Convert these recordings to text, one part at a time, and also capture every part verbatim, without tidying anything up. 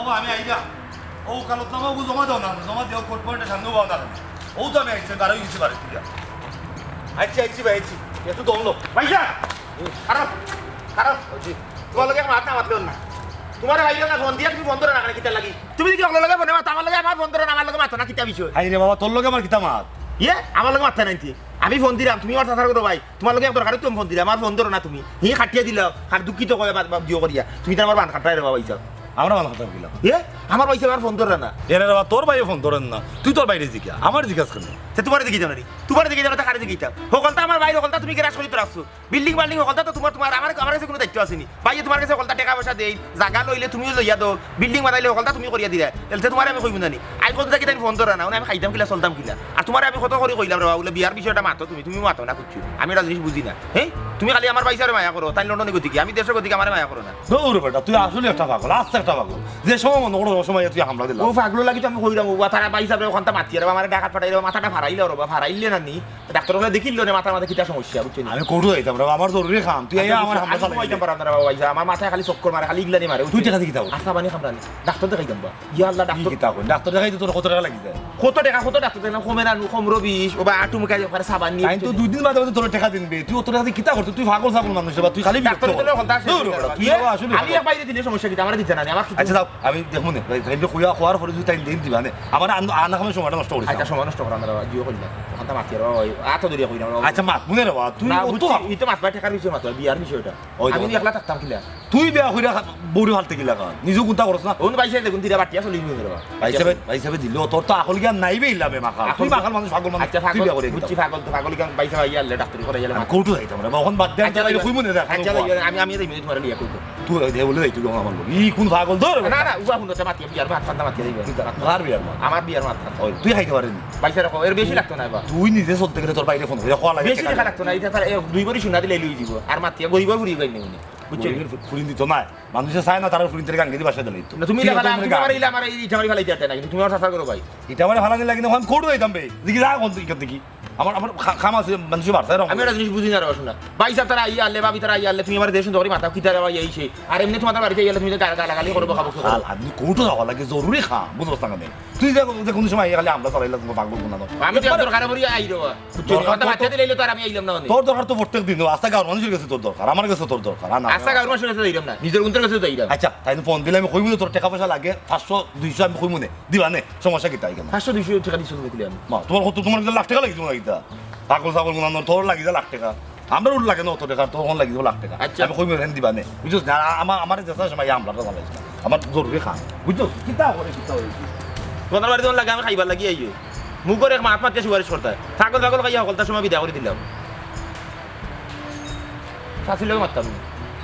ও, আমি আইলাম। ও, কালতনামা ওগু জমা দেও না, জমা দেও, কোর্ট পয়েন্টে সামনে পাও না। ও তো আমি আইছি, বার অই গেছি বাড়ি থাকি। আইছি, আইছি ভাই, আইছি। একটু দম লও। ভাইসাব! খারাপ, খারাপ। জি। তুমার লগে মাত না মাতলে না। তুমারে ভাই না ফোন দিয়া তুমি ফোন ধরো না, কিতার লাগি? তুমি দেখি অগুর লগে ফোনে মাতো, আমার লগে আমার ফোন ধরো না, আমার লগে মাতো না, কিতা বিষয়? হায় রে বাবা, তোর লগে আমার কিতা মাত? ইয়ে, আমার লগে মাততায় নায় নি? আমি ফোন দিলাম, তুমি আমার চাচার ঘরো ভাই, তুমার লগে এক দরকারে তুমি ফোন দিলাম, আমার ফোন ধরো না তুমি। হি কাটিয়া দিলাও, আর দুঃখিত কয় বাদ, বাদ দিও করিয়া। তুমি তো আমার বান কাটরায় রে বাবা, ইসাব। আমরা বান কাটতাম কিলা? এ? আমার ভাইসাব আমার ফোন ধররা না। এরে বাবা, তোর ভাইয়ে ফোন ধরের না, তুই তোর ভাইরে জিগা, আমারে জিগাস কেনে? তে তুমারে জিগাইতাম না নি? তুমারে জিগাইতাম না, তে কারে জিগাইতাম? হকলতা আমার ভাইর, হকলতা তুমি গ্যারাজ করি তো রাখছো। বিল্ডিং বাল্ডিং হকলতা তো তুমার, তুমার, আমার, আমার গেছে কুনু দায়িত্ব আছে নি? ভাইয়ে তুমার গেছে হকলতা টেকা পয়সা দেইন, জাগা লইলে তুমিও লইয়া দেও, বিল্ডিং বানাইলে হকলতা তুমি করিয়া দিরায়। এতে তুমারে আমি কইমু না নি? আইজ কতদিন থাকি তাইন ফোন ধররা না, অনে আমি খাইতাম কিলা, চলতাম কিলা? আর তুমারে আমি কত করি কইলাম রে বাবা, বুলে বিয়ার বিষয়টা মাতো তুমি, তুমি মাতো না কিচ্ছু। আমি ইটা জিনিস বুঝি না। হে? তুমি খালি আমার ভাইসাবরে মায়া করো, তাইন লন্ডনি গতিকে, আমি দেশর গতিকে আমারে মায়া করো না। দূর বেটা, তুই আসলে একটা পাগল, আস্তা একটা পাগল। যে সময় মনো করো, অউ সময় তুই হামলা দিলা। ও পাগলর লাগি তো আমি কইরাম, ও তারা ভাইসাবরে অখানতা মাতিয়া রে বাবা, আমারে ঢাকাত পাঠাইলে বাবা, মাথাটা ফাড়াইলা রে বাবা, ফাড়াইলে না নি? ডাক্তর অকলে দেখিলো নে মাথার মাঝে কিতা সমস্যা, বুঝছো নি? আমি কোর্টো যাইতাম রে বাবা, আমার জরুরি কাম। তুই আইয়া আমার হামলা চালাই দিলে। পারতাম না রে বাবা, ভাইসাব, আমার মাথায় খালি চক্কর মারে, খালি ইগলানি মারে। তুই টেকা দি কিতা করবে? আস্তা পানি খামরানি। ডাক্তর দেখাইতাম বা। ইয়া আল্লাহ, কি ডাক্তর। কিতা কয়? ডাক্তর দেখাইতে তোর কত টেকা লাগি যায়? কত টেকা, কত ডাক্তর দেখাইলাম, কমে না, কম রবিশ, ও বা আটু মুখে একবারে সাবান নিয়ে তাইন তো দুই দিন বাদে বাদে তোর টেকা দিন বে। তুই অত টেকা দি কিতা করতে? তুই পাগল ছাগল মানুষ রে বা, তুই খালি বিরক্ত ডাক্তর কর। দিলে হকলতা আছে, দূর বেটা, তুই ইয়ে, বাবা আসলে আমি এক বাইরে দিলে সমস্যা কিতা, আমারে দিতে না নি, আমার কি? আচ্ছা, যাও, আমি দেখমু নে, ভাই, তাইন তো কইয়া, কওয়ার পরে যদি তাইন দিন দিবা নে। আমার আন-, আনা খামে সময়টা নষ্ট করিস না। আচ্ছা, সময় নষ্ট করা না রে বাবা, জিও কইলা। অখানতা মাতিয়া রে বাবা, ওই আতো ধরিয়া কইলাম রে বাবা। আচ্ছা, মাতমু নে রে বাবা, তুই না, অত বুঝছি, ই তো মাতবা টেকার বিষয় মাতবা, বিয়ার বিষয়টা। ওই আমি দেখো। একলা থাকতাম কিলা? তুই বিয়া কইরা খা-, বউরে ফালতে কিলা খান? নিজেও কুন্তা করস না। অখন ভাইসাবে দেখুন, দিরা বাটিয়া চলি নিও রে বাবা। ভাইসাবে, ভাইসাবে দিল, তোর তো আকল জ্ঞান নাই বে ইলা বে মাখাল। তুই আকল মাখাল মানুষ, পাগল মানুষ, আচ্ছা, তুই পাগল, বিয়া করে বুঝছি, কিতা? পাগল তো পাগল, ইখান ভাইসাবে আইয়া আনলে ডাক্তরি করাইয়া আনলে আচ্ছা, মাত। কোর্টো যাইতাম রে বাবা, অখন বাদ দে, আচ্ছা, আমি যাইও, কইমু নে দেখ, আচ্ছা, আমি যাইও, আমি, আমি যাইমু তোমার লিয়া কোর্টো। তুই ওই দে বলে যাইতে আমার লগে। ই কোন পাগল ধর? না, না, উবা হুনো, তে মাতিয়া বিয়ার মাত ফান্দা মাতিয়া দিবা। তুই তারা কার বিয়ার মাত? আমার বিয়ার মাত ফান্দা। ওই, তুই খাইতে পারবি নি? ভাইসাবে রাখো, এর বেশি লাগতো না এবার। তুই নিজে চলতে গেলে তোর বাইরে ফোন করে কওয়া লাগে। বেশি টেকা লাগতো না, ইটা তার এক দুই ভরি সোনা দিলে লই দিব। আর মাতিয়া গরিব ফুরি গাই নেই। বুঝছো? গরিবের ফু-, ফুরিন দিত না। মানুষে চায় না, তারা ফুরিন তারে গাঙ্গেদি বাসা দিলে তো। না, তুমি ঠিক আছে, ইলা ফালা-, তুমি তুমি আমার ইলা আমার এই ইটা আমার ফালাই দিতে না, কিন্তু তুমি আমার চাচা করো ভাই। ইটা আমার ফালানি লাগে না, আমি কোর্টো যাইতাম বে। দেখি যা কোন দিকে দেখি। আমার, আমার খা-, খাম আছে, মানুষে বাড়ছে এরকম। আমি একটা জিনিস বুঝি না রে বাসনা। ভাইসাব তারা আইয়া আনলে, ভাবি তারা আইয়া আনলে, তুমি আমার দেশ সুন্দর করে মাতাও, কিতা রে ভাই এই সেই। আর এমনি তোমার বাড়িতে আইলে তুমি গালা-, গালাগালি করো, বকাবকি করো। আল-, আমি কোর্টো যাওয়া লাগে, জরুরি কাম, বুঝছ না কেনে? তুই যে, যে কোনো সময় খালি আমরা চালাইলে তোমার পাগল কোনা আমি তো দরকারে পড়ি আই রে বাবা। বুঝছো? দরকার কথা তো মাতিয়া দিলে তো আর আমি আইলাম না মানে। তোর দরকার তো প্রত্যেক দিন, আস্তা গাঁওর মানুষের গেছে তোর দরকার, আমার গেছে তোর দরকার, আর না আস্তা গাঁওর মানুষের গেছে যাইলাম না, নিজের বন্ধুর গেছে যাইলাম। আচ্ছা, তাইন ফোন দিলে আমি কইমু নে, তোর টেকা পয়সা লাগে পাঁচশো দুইশো আমি কইমু নে, দিবা নে, সমস্যা কিতা ইখান? পাঁচশো দুইশো টেকা দিছো তুমি দিলে আমি। মা, তোমার কত, তোমার কিতা লাখ টেকা লাগি তোমার কিতা? পাগল ছাগল মনে হয়, তোর লাগি যা লাখ টেকা। আমরার লাগে না অত টেকা, তোর অখন লাগি যা লাখ টেকা। আচ্ছা। আমি কইমু নে, দিবা নে। বুঝছো? না, আমার, আমার যে সময় আমরা তো চালাইছি না। আমার জরুরি কাম। বুঝছো? কিতা করে, কিতা অইছে? তোমার বাড়িত যখন লাগে আমি খাইবার লাগি আইও। মুখর এক মাত মাতিয়া সুপারিশ করতায়। পাগল পাগল খাইয়া হকলতার সময় বিদায় করি দিলাম। চাচির লগে মাততাম না।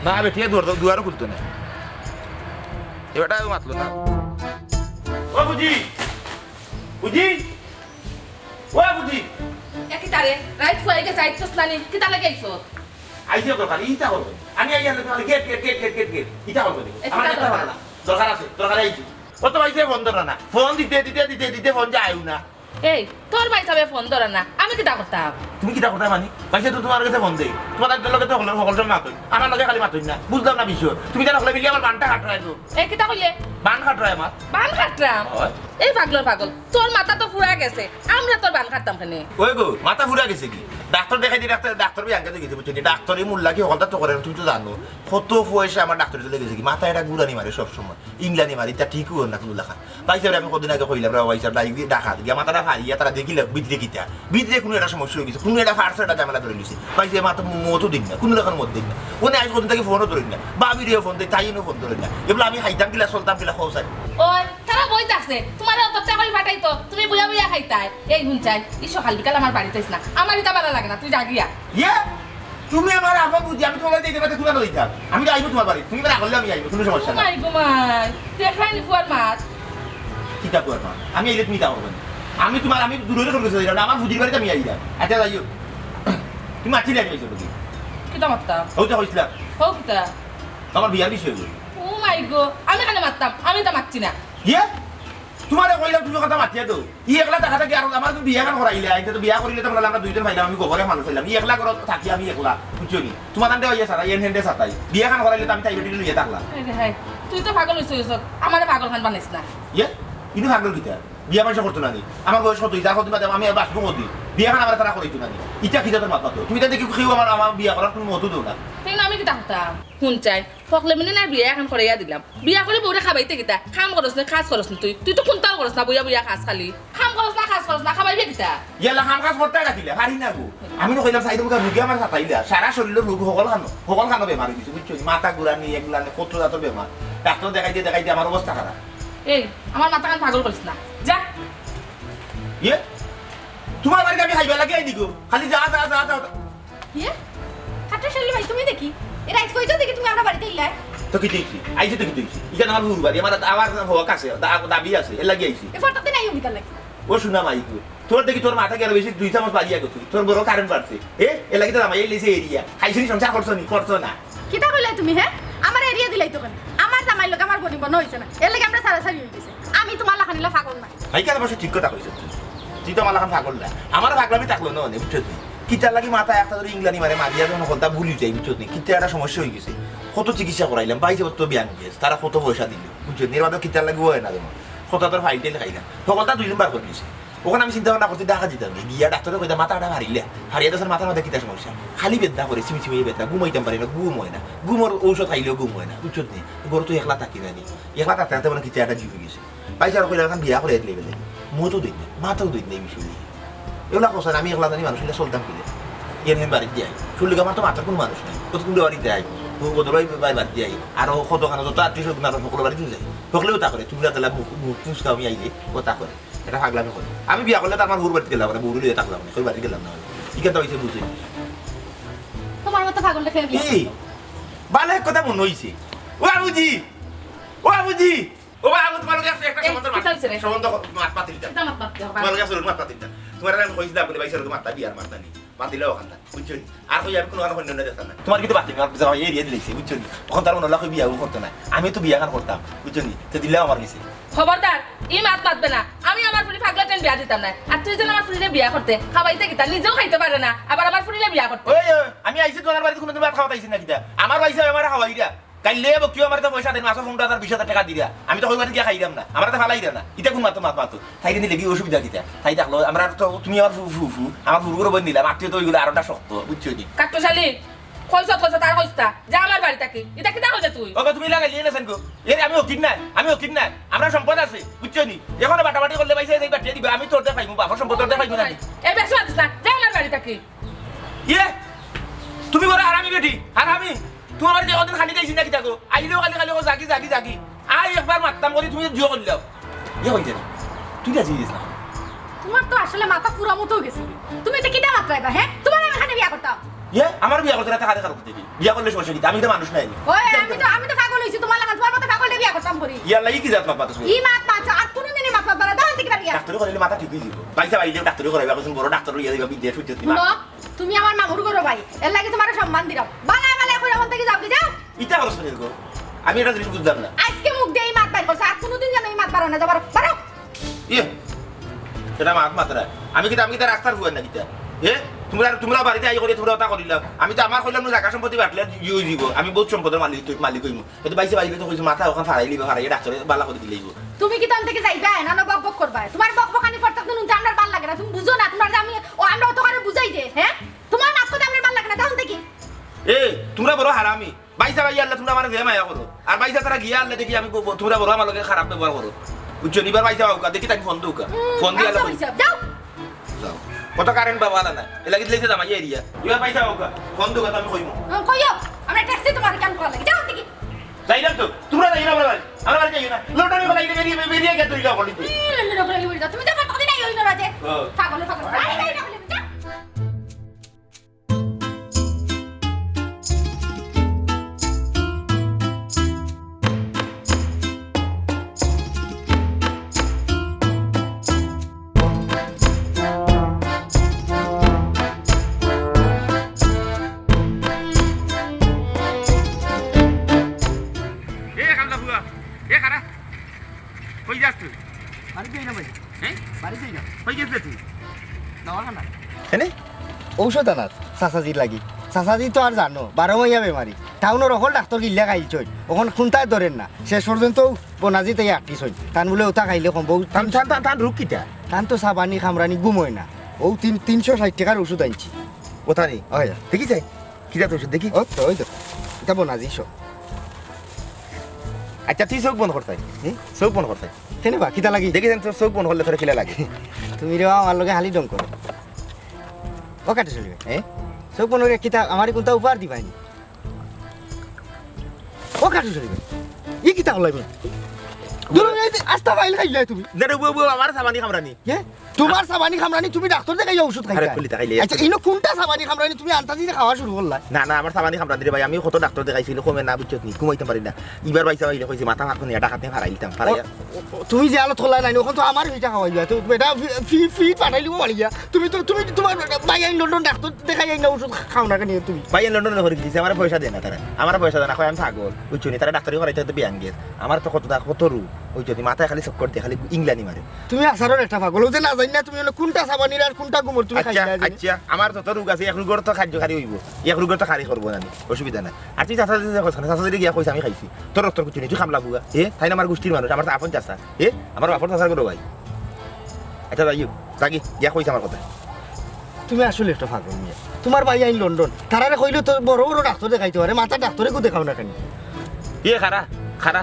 না, বেটিয়ে দুয়ার, দুয়ারও খুলতো না। এবারটাও মাতলো না। ও বুঝি, বুঝি, ও বুঝি। এ কিতা রে? রাইত ফুয়াই গেছে, আইছস না নি? কিতা লাগি আইছস? আইছি দরকার, ইতা করবে। আমি আইয়া তোমার gate, gate, gate, gate, gate, gate. ইতা করবে। এ কিতা আমার একটা দরকার? ভালো না। দরকার আছে, দরকার আইছি। ও তো ভাইসাবে ফোন ধরে না। ফোন দিতে, দিতে, দিতে, দিতে ফোন যায় না। এই, তোর ভাইসাবে ফোন ধরে না, আমি কিতা করতাম? তুমি কিতা করতায় মানি? ভাইসাবে তো তোমার গেছে ফোন দেই। তোমার একজন লগে তো হকল, হকল সময় মাতই। আমার লগে খালি মাতই না। বুঝলাম না বিষয়। তুমি কেনে হকলে মিলিয়া আমার বানটা কাটরায় তো? এ, কিতা কইলে? বান কাটরায় আমার। বান কাটরাম? হয়। এই পাগলর পাগল, তোর মাথা তো ফুরা গেছে। আমরা তোর বান কাটতাম কেনে? ওই গো, মাথা ফুরা গেছে কি? ডাক্তর দেখাই দি, ডাক্তর, ডাক্তর বি আঙ্গে গেছে, বুঝছো নি? ডাক্তর এই মুল্লা কি হকলতা তো করে, তুমি তো জানো। কত পয়সা আমার ডাক্তর চলে গেছে কি? মাথা এটা গুড়ানি মারে সব সময়। ইংলানি মারি, তা ঠিকও না কোনো লেখা। ভাইসাবরে আমি কদিন আগে কইলাম, রে ভাইসাব, ডাইরেক্ট দিয়া ডাকাত গিয়া মাথাটা ফাড়িয়া তারা দেখিলে ভিতরে কিতা, ভিতরে কোনো একটা সমস্যা অই গেছে, কোনো একটা ফাড়ছে, একটা ঝামেলা ধরি লিছে। ভাইসাব মাথা মত দিন না, কোনো লেখার মত দিন না। অনে আইজ কদিন থাকি ফোনও ধরি না, ভাবিরে ফোন দেই, তাইনও ফোন ধরি না। এবলা আমি খাইতাম কিলা, চলতাম কিলা, কও চাই। ওই, তারা বই থাকছে, তোমারে অত টেকা করি পাঠাইতো, তুমি বইয়া বইয়া খাইতায়। এই হুন চাই, ই সকাল বিকাল আমার বাড়িত আইস না, আমার ইতা ভালা লাগে না, তুই যা গিয়া। ইয়ে? তুমি আমার আপন বুঝি, আমি তোমার বাড়িত যাইতাম, তুমি কেনে যাইতাম? আমি তো আইবো তোমার বাড়িত, তুমি কেনে করলে আমি আইবো, কোনো সমস্যা নাই। মাই গো মাই, দেখরায় নি ফুয়ার মাত। কিতা ফুয়ার মাত? আমি আইলে তুমি তা করবে না। আমি তোমার, আমি দূরে দূরে গেছি, যাইলাম না, আমার ফুজির বাড়িত আমি আইলাম। আচ্ছা, যাইও। তুমি মাতছিলে আমি আইছো বুঝি। কিতা মাততাম? হউ তো কইছিলাম। হউ কিতা? আমার বিয়ার বিষয় অইলো। ও মাই গো, আমি কেনে মাততাম? আমি তো মাতছি না। ইয়ে? তোমারে কইলাম তুমি কথা মাতিয়া দেও। ই একলা থাকা থাকি আর আমার তুমি বিয়া খান করাইলে, আইতে তো বিয়া করিলে তো বললাম আমরা দুইজন পাইলাম, আমি গোবরে মানুষ পাইলাম। ই একলা ঘরো থাকি আমি একলা, বুঝছো নি? তোমার আন্ডে অইয়া সারা, এন হেন্ডে সাতাই। বিয়া খান করাইলে তো আমি তাই বেটি লইয়া থাকলাম। এই রে হায়। তুই তো পাগল অইছস, আমারে পাগল খান বানাইস না। ইয়ে, ইনো পাগল কিতা? বিয়া মানুষে করতো না নি? আমার বয়স কত অইছে? আর কতদিন বাদে আমি আর বাঁচবো কতদিন? বিয়া খান আমার তারা করাইতো না নি? ইটা কিতা তোর মাত মাতো? তুমি তাতে কি কেউ আমার, আমার বিয়া করার কোনো মতো দেও না? তাই না, আমি কিতা করতাম? হুন চাই, ফকলে মিনে না বিয়া এখন করাইয়া দিলাম। বিয়া করি বউরে খাবাইতে কিতা? কাম করস না, কাজ করস না তুই। তুই তো কুন্তাও করস না, বইয়া বইয়া খাস খালি। কাম করস না, কাজ করস না, খাবাইবে কিতা? ইয়ালা কাম কাজ করতে রাখিলে, পারি না গো। আমি তো কইলাম, সাইডে মুখে রুগী আমার সাতাইলা, সারা শরীরের রোগ, হকল খানো, হকল খানো বেমার অই গেছে, বুঝছো নি? মাথা ঘুরানি, এগুলানি, কত জাতর বেমার। ডাক্তার দেখাইতে দেখাইতে আমার অবস্থা খারাপ। এই, আমার মাথা খান পাগল করিস না, যা। ইয়ে, তোমার বাড়িতে আমি খাইবার লাগি আই দিগো, খালি যা, যা, যা, যা। ইয়ে, কাট্টু শালি ভাই, তুমি দেখি, এ রাইত কইতো দেখি তুমি আমরা বাড়িতে ইলাই। তো কিতা অইছে? আইছি তো কিতা অইছে? ইখান আমার হুরু বাড়ি, আমার, আমার হক আছে, দা-, দাবি আছে, এর লাগি আইছি। এ ফটো তো নাই অমিতার লাগি। ও শোনা মাই গো, তোর দেখি তোর মাথা গেল বেশি, দুই চামচ বাড়িয়া গো তুই, তোর বড় কারেন্ট বাড়ছে। এ, এর লাগি তো জামাই লইছে এরিয়া। খাইছনি সংসার করছো নি? করছো না। কিতা কইলে তুমি, হে? আমার এরিয়া দিলাই তো কেন? আমার জামাই লোক আমার গরিব না হইছে না, এর লাগি আমরা সারাসারি হই গেছে। আমি তোমার লাখানিলা পাগল না। ভাই, কেন বসে ঠিক কথা কইছ তুই? তুই তো আমার লাখান পাগল না। আমার পাগলামি থাকলো না, বুঝছো তুই? কিতার লাগি মাথা একটা ধরে ইংলানি মারে, মারিয়া যখন হকলতা ভুলি যাই, বুঝছো তুই? কিতা একটা সমস্যা হয়ে গেছে। কত চিকিৎসা করাইলাম, বাইশে তো বিয়ান গেছে, তারা কত পয়সা দিল, বুঝছো তুই? এর বাদে কিতার লাগি হয় না যেমন। কত তোর ফাইল টাইল খাইলাম, হকলতা দুই নম্বর করে দিছে। ওখানে আমি চিন্তা ভাবনা করতে ঢাকা যেতাম, গিয়া ডাক্তারে কইতা মাথা আটা হারিলে, হারিয়া দেশের মাথার মধ্যে কিতা সমস্যা, খালি বেদনা করে, চিমি চিমি বেদনা, ঘুমাইতাম পারি না, ঘুম হয় না, ঘুমর ঔষধ খাইলেও ঘুম হয় না, বুঝছো তুই? ঘর তো একলা থাকি না নি, একলা থাকতে থাকতে মানে কিতা একটা জীব হয়ে গেছে। ভাই, স্যার কইলা, "এখন বিয়া করে দিলে বেলে।" মতো দই না, মাথাও দই না এই বিষয় নিয়ে। এগুলা কথা আমি একলা জানি মানুষ মিলে চলতাম কিলে। এর দিন বাড়িতে যাই। শুনলে আমার তো মাথার কোনো মানুষ নাই। কত কুমড়ে বাড়িতে আই। ও কত ভাই ভাই বাড়িতে আই। আর ও কত খানা যত আত্মীয় স্বজন আর সকল বাড়িতে যাই। সকলেও তা করে। তুমি রাতে মুখ, মুখ ফুসকা আমি আইলে, ও তা করে। এটা পাগলামি করে। আমি বিয়া করলে তো আমার বউর বাড়িতে গেলাম না, বউর লিয়ে থাকলাম না, ওই বাড়িতে গেলাম না। কি কথা হইছে বুঝে? তোমার মতো পাগল দেখে বিয়া এই, বালে কথা মনে হইছে। ও বাবুজি, ও বাবুজি, ও বাবু, তোমার লগে একটা এই, সম্বন্ধ কিতা হইছে রে? সম্বন্ধ মাত মাতিল। কিতা মাত মাততে হবে? তোমার লগে চলুন মাত মাতিল। তোমার আমি কইছিলাম বলে ভাই চলুন মাত বিয়ার মাত নি। মাতিলে ওখান থাক, বুঝছো নি? আর কই আমি কোনো আর অন্য না দেখতাম না। তোমার কিন্তু বাতিল, আমার জামাই এরিয়া দিলাইছে, বুঝছো নি? তখন তার মনে হলো কই বিয়া করতো না। আমি তো বিয়া কার করতাম, বুঝছো নি? তো দিলাও আমার গেছে। খবরদার, ই মাত মাতবে না। আমি আমার ফুরি পাগলা টেন বিয়া দিতাম না। আর তুই যেন আমার ফুরিরে বিয়া করতে, খাওয়াইতে কিতা, নিজেও খাইতে পারে না, আবার আমার ফুরিরে বিয়া করতে। ওই, ওই, আমি আইছি তোমার বাড়িতে কোনোদিন ভাত খাওয়াতে আইছি না কিতা? আমার পয়সা আমার খাওয়াইরা। কাইলে বকিও আমার তো পয়সা দেন, মাসে পনেরো হাজার, বিশ হাজার টাকা দিরা। আমি তো কই বাড়ি গিয়া খাইলাম না, আমার তো ফালাইরা না। ইটা কোন মাতো মাত মাতো? তাই নিলে কি অসুবিধা কিতা? তাই থাকলো, আমরা তো, তুমি আমার ফু, ফু, ফু, আমার ফুরুর বই নিলাম, আত্মীয় তো ওইগুলো আরোটা শক্ত, বুঝছো নি? কাট্টুশালী, কইছত, কইছত, আর কইছ না। যা আমার বাড়ি থাকি। ইটা কিতা কইলে তুই? ওগো, তুমি লাগাইলি না সেনকো। এরে, আমি উকিল না, আমি উকিল না। আমরা সম্পদ আছে, বুঝছো নি? এখনো বাটাবাটি করলে পাইছে, এই বাটিয়ে দিবা। আমি তোর দেখাইমু, বাপর সম্পদ তোর দেখাইমু না। এই বেশ মাতিস না, যা আমার বাড়ি থাকি। ইয়ে, তুমি বড় হারামি বেটি, হারামি। তোমার বাড়িতে কদিন খানি খাইছি না কিতা গো? আইলেও খালি খালি ও জাগি, জাগি, জাগি। আই একবার মাততাম করি, তুমি জিও করলাও। ইয়ে হইছে না। তুই রাজি হইছিস না। তোমার তো আসলে মাথা পুরা মতো গেছে। তুমি তো কিতা মাতরাইবা, হ্যাঁ? তোমার আমি খানে বিয়া করতাম। ইয়ে, আমার বিয়া করতে না, তাহলে কারো করতে দিবি। বিয়া করলে সমস্যা কি? আমি তো মানুষ নাই। ওই, আমি তো, আমি তো পাগল হইছি, তোমার লাগান, তোমার মতো পাগলরে বিয়া করতাম করি। ইয়াল্লা, ই কি জাত মাত মাতছ? ই মাত মাতছ, আর কোনোদিনই মাত মাতবা না, যাও এনতে বাড়ি। ডাক্তারি করাইলে মাথা ঠিক হয়ে যাবে। পয়সা বাইরে ডাক্তারি করাইবা, এখন বড় ডাক্তার হইয়া যাইবা, বিদেশ হইতে দিবা। হুনো, তুমি আমার মামুর ঘরো ভাই, এর লাগি তোমারে সম্মান দিলাম। বালা বালা কইরা মন থাকি যাও কি যাও? ইটা করছ না গো? আমি একটা জিনিস বুঝলাম না। আজকে মুখ দিয়ে এই মাত বাইর করছো, আর কোনোদিন যেন এই মাত বারো না, যাও, বারো, বারো। ইয়ে, এটা মাত মাতরা। আমি কিতা, আমি কিতা রাস্তার ফুয়ার না কিতা? এ, তোমরা, তোমরা বাড়িতে আই করি, তোমরা ওটা করিলাম। আমি তো আমার কইলাম না, জায়গা সম্পত্তি বাটলে ইয়ে হয়ে যাব। আমি বহুত সম্পদের মালিক, তুই মালিক হইমু। এ তো বাইসে বাইরে তো কইছে, মাথা ওখান ফাড়াই লিবা, ফাড়াই ডাক্তারে বালা করে দিলে হইব। তুমি কিতা অনতে কি যাইবা? না, না, বক বক করবা। তোমার বক বকানি পড়তে তো নুনতে আমরার ভালা লাগে না। তুমি বুঝো না, তোমার যে আমি, ও আমরা অত করে বুঝাই যে, হ্যাঁ? তোমার মাত কথা আমরার ভালা লাগে না, যাও অনতে কি? এ, তোমরা বড় হারামি। বাইসা ভাই আল্লাহ, তোমরা আমার যে মায়া করো। আর বাইসা তারা গিয়া আল্লাহ দেখি আমি ব-, ব-, তোমরা বড় আমার লগে খারাপ ব্যবহার করো। বুঝছো নি? এবার বাইসা বাউকা, দেখি তাই ফোন দৌকা। হুম, ফোন দিয়ে আল্লাহ আচ্ছা, কইছে। যাও। যাও। কত কারেন্ট বাবা আলা না। এ লাগি দিলে জামাই এরিয়া। এবার বাইসা বাউকা। ফোন দৌকা, আমি কইমু। হুম, কইও। আমরা ট্যাক্সি তোমার কেন করা লাগে? যাও অনতে কি? যাইলাম তো, তোমরা যাইও না আমার বাড়ি। আমার বাড়ি যাইও না। লন্ডনে গেলে এই বেরিয়ে, বেরিয়ে গিয়ে তুই যাও বলি তুই। এই লন্ডনে গেলে বেরিয়ে যাও। তুমি তো পারতো দিন আইও না রাজে। ও। পাগল, পাগল। আরে, এই না বলে, যাও। এ কান্দা ফুয়া, এ খারা, কই যাস তুই? বাড়িত যাই না ভাই। হ্যাঁ? বাড়িত যাই না। কই গেছলে তুই? দাওয়াখানা। এনে? ঔষধ আনাত, চাচাজির লাগি। চাচাজি তো আর জানো, বারো মাইয়া বেমারি। টাউনর অকল ডাক্তর গিল্লা খাইলছইন, অখন কুনটায় ধরের না। শেষ পর্যন্ত বনাজি তাই আটকিছইন। তান বুলে ওটা খাইলে কমবো। তান, তান, তান, তান রোগ কিতা? তান তো সাবানি খামরানি ঘুম অয় না। অউ তিন, তিনশো ষাইট টেকার ওষুধ আনছি। ওটা নি? অয়। দেখি চাই, কি জাত ওষুধ দেখি? ও তো, ওই তো। ইটা বনাজি সব। আচ্ছা, তুই চউখ বন্ধ কর চাই। হুম? চউখ বন্ধ কর চাই। কেনে বা, কিতা লাগি? দেখি যেন তোর চউখ বন্ধ করলে তোর কিলা লাগে। তুমি রে বা আমার লগে খালি ঢং করো। ও কাটে চলিবে। এ? চউখ বন্ধ করি কিতা, আমারে কুনটা উপহার দিবায়নি? ও কাটে চলিবে। ই কিতা করলায়? দূর, এই যে আস্তা ফাইল খাইলায় তুমি। না রে, ও, ও, আমার সাবানি খামরানি। কে? তুমার সাবানি খামরানি, তুমি ডাক্তর দেখাইয়া ওষুধ আরে খাইতায়। খুলি তাকাইলে আচ্ছা, ইনো কুনটা সাবানি খামরানি তুমি আন্তাজি খাওয়া শুরু করলায়? না, না, আমার সাবানি খামরানি রে ভাই, আমি কত ডাক্তর দেখাইছি, কমে না, বুঝছত নি, কমাইতাম পারি না। ইবার বাইসা বাইলে কইছি, মাথা ফাঁক নিয়া ডাকাতে ফারাইলিতাম, ফারাইয়া। ও, ও, তুমি যে আলো থলা নাই, অখন তো আমার ভিটা খাওয়াইবা, তো বেটা ফি-, ফি-, ফি ফাটাইলিবো মারিয়া। তুমি তো, তুমি তুমার ভাইয়াইন লন্ডন ডাক্তর দেখাইয়া না ওষুধ খাও না কেনে তুমি? ভাইয়াইন লন্ডনে করি দিছে, আমারে পয়সা দেয় না তারা, আমারে পয়সা দেয় না, কয় আমি পাগল, বুঝছো নি, তারা ডাক্তারি করাইতে হয়তো বিয়াঙ্গের, আমার তো কত, কত রোগ, বুঝছো নি, মাথায় খালি চক্কর দেয়, খালি ইংলানি মারে। তুমি আছাড়র একটা পাগল। অউ যে না জানি না তুমি অনো কুনটা সাবানির আর কুনটা ঘুমর তুমি আচ্ছা, খাইলা জানি। আচ্ছা, আমার যত রোগ আছে, এক রোগর তো কার্যকারী অইবো, এক রোগর তো কারি করবো জানি, অসুবিধা নাই। আর তুই চাচা দিদি কইছ না, চাচা দিদি গিয়া কইছ আমি খাইছি, তোর রক্তর কুচুনি, তুই খামলা বুয়া, এ, তাইন আমার গুষ্টির মানুষ, আমার তো আপন চাচা, এ, আমার বাপর চাচার ঘরর ভাই। আচ্ছা, যাইও, যাগি, গিয়া কইছ আমার কথা। তুমি আসলে একটা পাগল মিয়া। তুমার ভাইয়াইন লন্ডন, তারারে কইলে তো বড় বড় ডাক্তর দেখাইতে পারে, মাথার ডাক্তরে কেউ দেখাও না কেনে? ইয়ে, খারা, খারা।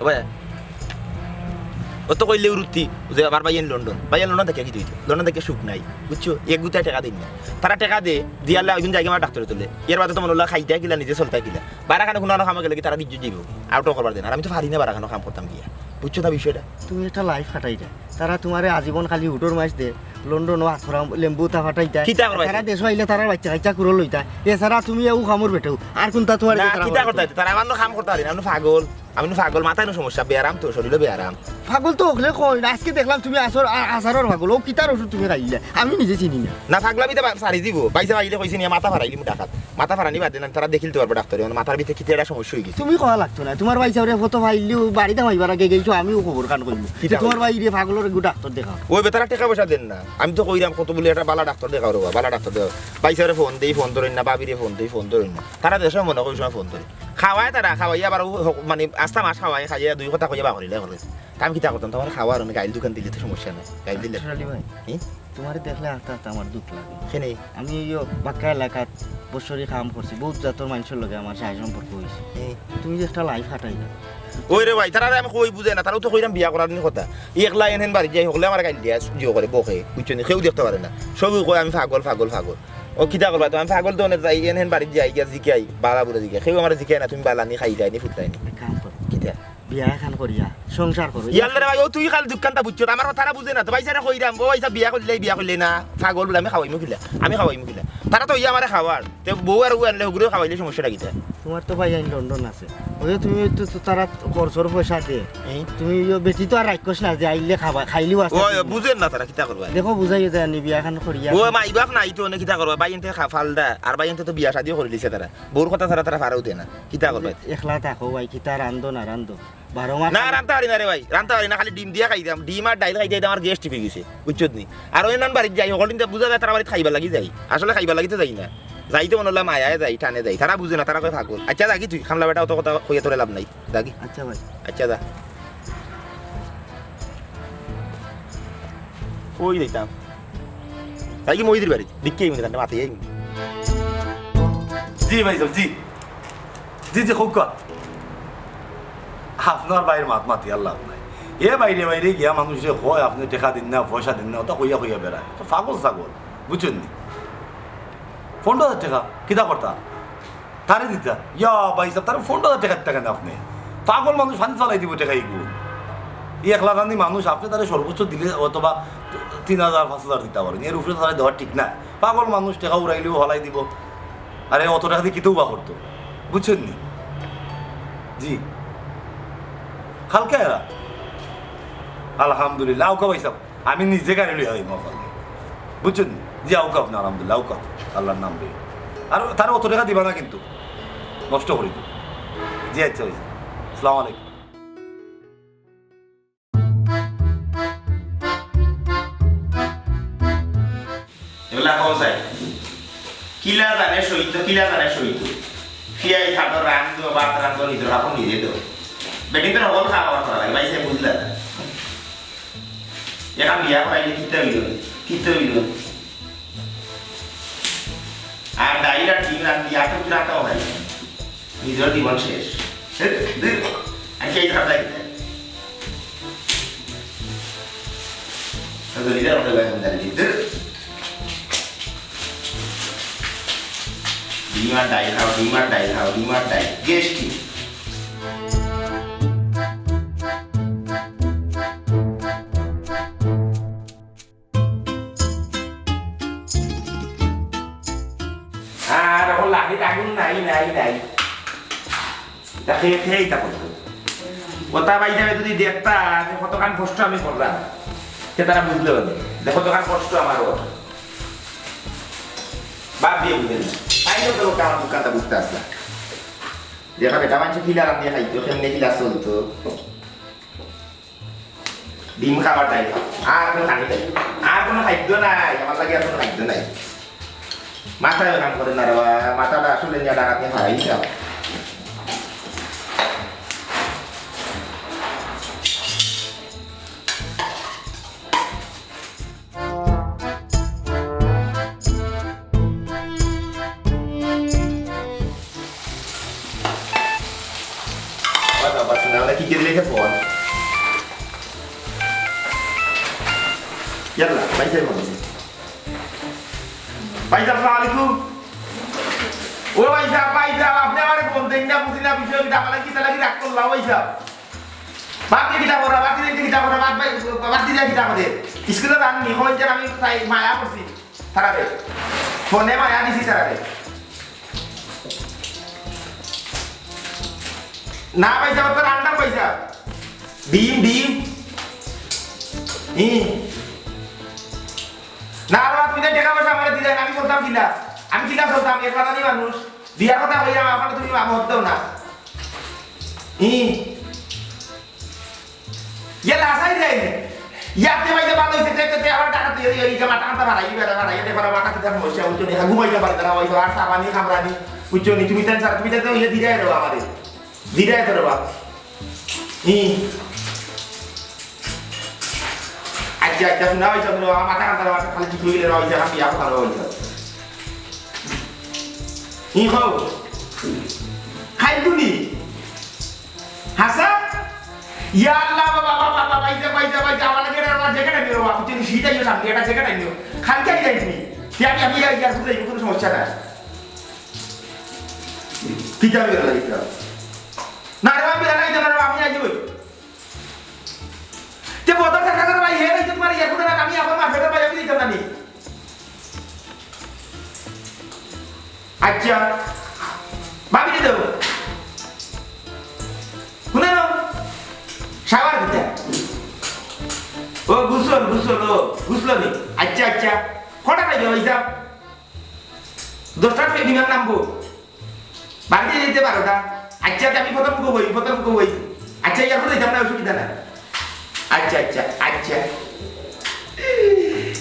ও ভাই, ও তো কইলে উরুত্তি, যে আমার ভাইয়াইন লন্ডন। ভাইয়াইন লন্ডন থাকিয়া কিতা অইতো? লন্ডন থাকিয়া সুখ নাই, বুঝছো? এক গুতা টেকা দেইন না। তারা টেকা দে, দিয়ালে ওইদিন যাইগি আমার ডাক্তরে তুলে। এর বাদে তো মনে অইলো খাইতা কিলা, নিজে চলতা কিলা। বারা খানো কুনু খামে গেলে কি তারা বিদ্যুৎ যাইবো? আউটও করবার দেন। আর আমি তো পারি না বারা খানো কাম করতাম গিয়া। বুঝছো না বিষয়টা? তুমি একটা লাইফ কাটাইতা। তারা তুমারে আজীবন খালি উটর মাছ দে, লন্ডনও আখরা লেম্বু তা ফাটাইতা। কিতা করবা? তারা দেশো আইলে তারার বাইচ্চা কাইচ্চা কুড়ো লইতা। এছাড়া তুমি এউ কামর বেটেও। আর কুনটা তুমার না, কিতা করতা? তারা আমার কাম করতা পারি না, আমি পাগল। আমি পাগল, মাথায় না সমস্যা, বেয়ারাম তো, শরীরও বেয়ারাম। পাগল তো হকলে কইন, আজকে দেখলাম তুমি আসর, আ-, আছাড়র পাগল, অউ কিতার ওষুধ তুমি খাইলা? আমি নিজে চিনি না। না, পাগলামি তো বা-, সারি দিবো। বাইসা বাইলে কইছি নিয়া মাথা ফারাইলিমু ডাকাত। মাথা ফারানি বাদে না, তারা দেখিলতো পারবো ডাক্তরে, মানে মাথার ভিতরে কিতা একটা সমস্যা অইগেছে। তুমি কওয়া লাগতো না, তুমার বাইসাবরে কত ফাইলিও বাড়িত হামাইবার আগে গেইছো, আমিও খবর খান কইমু। কিতা যে তুমার কইবো? বাইরে পাগলর এগু ডাক্তর দেখাও। ওই বেটারা টেকা পয়সা দেন না। আমি তো কইরাম কত বলি একটা বালা ডাক্তর দেখাও রে বা, বালা ডাক্তর দেখাও। বাইসাবরে ফোন দেই, ফোন ধরইন না, ভাবিরে ফোন দেই, ফোন ধরইন না। তারা দেশে মনে করি সময় ফোন ধরে। খাওয়ায় তারা, খাওয়াইয়া আবার ও হ-, মানে আস্তা মাস খাওয়ায়, খাইয়া দুই কথা কইয়া বাহরি লাই করে। তা আমি কিতা করতাম? তখন খাওয়ার অনে গাইল দোকান দিলে তো সমস্যা নাই। গাইল দিলে আচ্ছা, আলী ভাই, হুম? তুমারে দেখলে আস্তে আস্তে আমার দুখ লাগে। কেনে? আমি এই বাক্কা এলাকাত বছরই কাম করছি, বহুত জাতর মানষর লগে আমার সাহায্য সম্পর্ক অইছে। হুম। তুমি যে একটা লাইফ কাটাইলা। ওই রে ভাই, তারারে আমি কই বুঝে না, তারাও তো কইরাম বিয়া করার নি কথা। একলা এন হেন বাড়িত যাই, হকলে আমার গাইল দিয়া জিও করে বকে, বুঝছো নি? কেউ দেখতে পারে না। সবই কয় আমি পাগল, পাগল, পাগল। ও কিতা করবা তো? আমি পাগল তো অনে যাই, এন হেন বাড়িত যাই, গিয়া জিকাই, বালা বুড়া জিকাই। কেউ আমারে জিকায় না, তুমি বালা নি, খাইলায় নি, ফুটলায় নি। এক কাম করো। কিতা? বিয়া এখান করিয়া সংসার করো। ইয়াল্লা রে ভাই, ও তুই খালি দুকানটা বুঝছো, আমার কথাটা বুঝে না তো। বাইসাবরে কইরাম, ও বাইসাব বিয়া করলে, বিয়া করলে না, পাগল বলে আমি খাওয়াইমু কিলা, আমি খাওয়াইমু কিলা। তারা তো ইয়া আমারে খাওয়ার, তে বউ আর ও আনলে ওগুলো খাওয়াইলে সমস্যাটা কিতা? তুমার তো ভাইয়াইন লন্ডন আছে, ওই তুমি তো, তো তারা খরচর পয়সা দে। এই? তুমি ইয়ো বেটি তো আর রাক্ষস না যে আইলে খাবা, খাইলেও আছে। ওই, বুঝেন না তারা, কিতা করবা? দেখো, বুঝাইও দেয় নি, বিয়া এখান করিয়া। ও মাই বাপ নাই তো, অনে কিতা করবা? ভাইয়াইন্তে খা-, ফালদা, আর ভাইয়াইন্তে তো বিয়া শাদিও করিলিছে তারা। বউর কথা ছাড়া তারা ফারাও দেয় না। কিতা করবা? একলা থাকো ভাই, কিতা রান্ধো না রান্ধো? বারো মাস না, রান্ধতে পারি না রে ভাই, রান্ধতে পারি না, খালি ডিম দিয়া খাইতাম, ডিম আর ডাইল খাইতে খাইতে আমার গ্যাস টিপি গেছে, বুঝছত নি? আর ওই নান বাড়িত যাই, হকল দিন বুঝা যায় তারা বাড়িত খাইবার লাগি যাই, আসলে খাইবার লাগি তো যাই না, যাইতে মনে অইলে মায়ায় যাই, টানে যাই, তারা বুঝে না, তারা কয় পাগল। আচ্ছা, যাগি তুই, খামলা বেটা অত কথা কইয়া তোরে লাভ নাই, যাগি। আচ্ছা ভাই। আচ্ছা, যা। কই যাইতাম? যাইগি মহিদির বাড়ি, দেখি এই মিনিট, মাতে এই মিনিট। জি ভাই সাহেব, জি। জি, জি, কউক্কা। আপনার ভাইর মাত মাতি আর লাভ নাই। এ বাইরে বাইরে গিয়া মানুষরে কয়, আপনে টেকা দিন না, পয়সা দিন না, ওটা কইয়া কইয়া বেড়ায়। তো পাগল ছাগল, বুঝছইন নি? পনেরো হাজার টেকা, কিতা করতা? তারে দিতা? ইয়া ভাই সাহেব, তারে পনেরো হাজার টেকা দিতা কেনে আপনে? পাগল মানুষ পানিত ফালাই দিবো টেকা ইগু। ই একলা জানি মানুষ, আপনে তারে সর্বোচ্চ দিলে অথবা তিন হাজার, পাঁচ হাজার দিতা পারইন, এর উপরে তারে দেওয়া ঠিক না। পাগল মানুষ টেকা উড়াইলেও ফালাই দিবো। আরে, অত টেকা দি কিতা বা করতো? বুঝছইন নি? জি। কালকে এরা? আলহামদুলিল্লাহ, আউক্কা ভাই সাহেব, আমি নিজে গাড়ি লইয়া আইমু আপনার। বুঝছইন নি? জি, আউক্কা আপনে, আলহামদুলিল্লাহ, আউক্কা। আল্লার নাম লইয়া। আর তারে অত টেকা দিবা না কিন্তু। নষ্ট করি দিবো। জি, আচ্ছা, ভাই সাহেব। আসসালামু আলাইকুম। এগুলা কম চাই। কিলা জানে সইতো, কিলা জানে সইতো। ফিয়াই খাটো রান্ধো, ভাত রান্ধো, নিজর কাপড় নিজে ধো। বেটিন্তর হকল খাওয়া করা লাগে, ভাই সাহেব বুঝলা না? এখন বিয়া করাইলে কিতা অইলো? কিতা অইলো? আর ডাইল আর ডিম রান্ধি, আর তো কিরাটা হয়। নিজর জীবন শেষ। ধুর, ধুর। আর সেই খাবার খাইতে। তো ধরি যা, ওটা বাইরে জানি। ধুর। ডিম আর ডাইল খাও, ডিম আর ডাইল খাও, ডিম আর ডাইল। গ্যাস্ট্রিক। আর এখন লাঠিত আগুন নাই, নাই, নাই। ইতা খেয়ে, খেয়ে ইতা করতো। ওটা ভাই যাবে যদি দেখতা, যে কতখান কষ্ট আমি করলাম, সে তারা বুঝলো না। দেখো কতখান কষ্ট আমার ওর। বাদ দিয়ে বুঝে না। তাই তো লোকটা আমার দোকানটা বুঝতে আসলাম। যেটা বেটা মানুষ কিলা রান্ধিয়ে খাইতো, কেমনে কিলা চলতো। ডিম খাবার নাই, আর কোনো খানি নাই, আর কোনো খাদ্য নাই, আমার লাগি আর কোনো খাদ্য নাই। মাথায় কাম করে না রে বাবা, মাথাটা আসলে নিয়ে ডাকাতে হারাই যাও। বাবা, বাবা, শুনে আমরা কি করে রেখে ফোন? ইয়াল্লা, ভাই সাহেব বলছি। ভাই সাহেব, আসসালামু আলাইকুম। ও ভাই সাহেব, ভাই সাহেব, আপনি আমারে ফোন দেন না, বুঝি না বিষয় কিতা, আমার কিতা লাগি রাগ করলা, ভাই সাহেব? বাদ দিয়ে কিতা করা, বাদ দিয়ে কিতা করা, বাদ ভাই, বাদ দিয়ে কিতা করে? স্কুলে যাননি, কই যে আমি তাই মায়া করছি। তারারে। ফোনে মায়া দিছি তারারে। না পয়সা, তোর আন্ডার পয়সা। ডিম, ডিম। ই। না, বাবা, তুমি তো টাকা পয়সা আমারে দিলে, আমি চলতাম কিলা? আমি কিলা চলতাম? এক মাথানি মানুষ। বিয়ার কথা কইলাম, আমার তুমি মত দাও না। ই। ইয়া লাসাই দেয় নি। ইয়াতে বাইরে ভালো হইছে, তে, তে, তে আবার টাকা দিয়ে, দিয়ে, এই যে মাথা, মাথা ভাড়াই, বেড়া ভাড়াই, এতে ভাড়া, মাথা কিতা সমস্যা, বুঝছো নি? হ্যাঁ, ঘুমাইতে পারে না, ওই তো আর সাবানি, খাবরানি, বুঝছো নি? তুমি টেনশন, তুমি তো ইয়ে দিরাই রে বাবা রে। দিরাই তো রে বাবা। হুম। আচ্ছা, আচ্ছা, শোনা হইছে, শোনা, আমার মাথা কান্তা, মাথা খালি ঠিক হইলে না হইছে, আমি বিয়া কথা হইছে। হুম, হো। খাই তুমি। হাসা? ইয়া আল্লাহ, বাবা, বাবা, বাবা, বাইজা, বাইজা, বাইজা, আমার লাগে এটা, আমার জ্যাকেট আনিও, বাবা, তুমি সিধা ইয়ে সামনে, এটা জ্যাকেট আনিও। খান কে যাই তুমি? কে আমি, আমি ইয়ার, ইয়ার, বুঝাই, কোনো সমস্যা নাই। কি যাবে, এটা লাগি যাও। না, রে, আমি বেলা যাইতাম না, রে, আমি আইজি বই। তে বদর দেখা করে ভাই, হে, এই যে তোমার ইয়ার, বুঝে না, আমি এখন মার্কেটে ভাই, আমি দিতাম না নি। আচ্ছা, ভাবিরে দেও। শুনে না? শাওয়ার দিতে। ও, গোসল, গোসল, ও, গোসল নি। আচ্ছা, আচ্ছা। কটা বাজে, ভাই সাহেব? দশটার সময় বিমান নামবো। বাড়িতে যেতে বারোটা। আচ্ছা, আচ্ছা, আমি প্রথম কবই, প্রথম কবই। আচ্ছা, ইয়ার পরে যাম না, অসুবিধা নাই। আচ্ছা, আচ্ছা, আচ্ছা।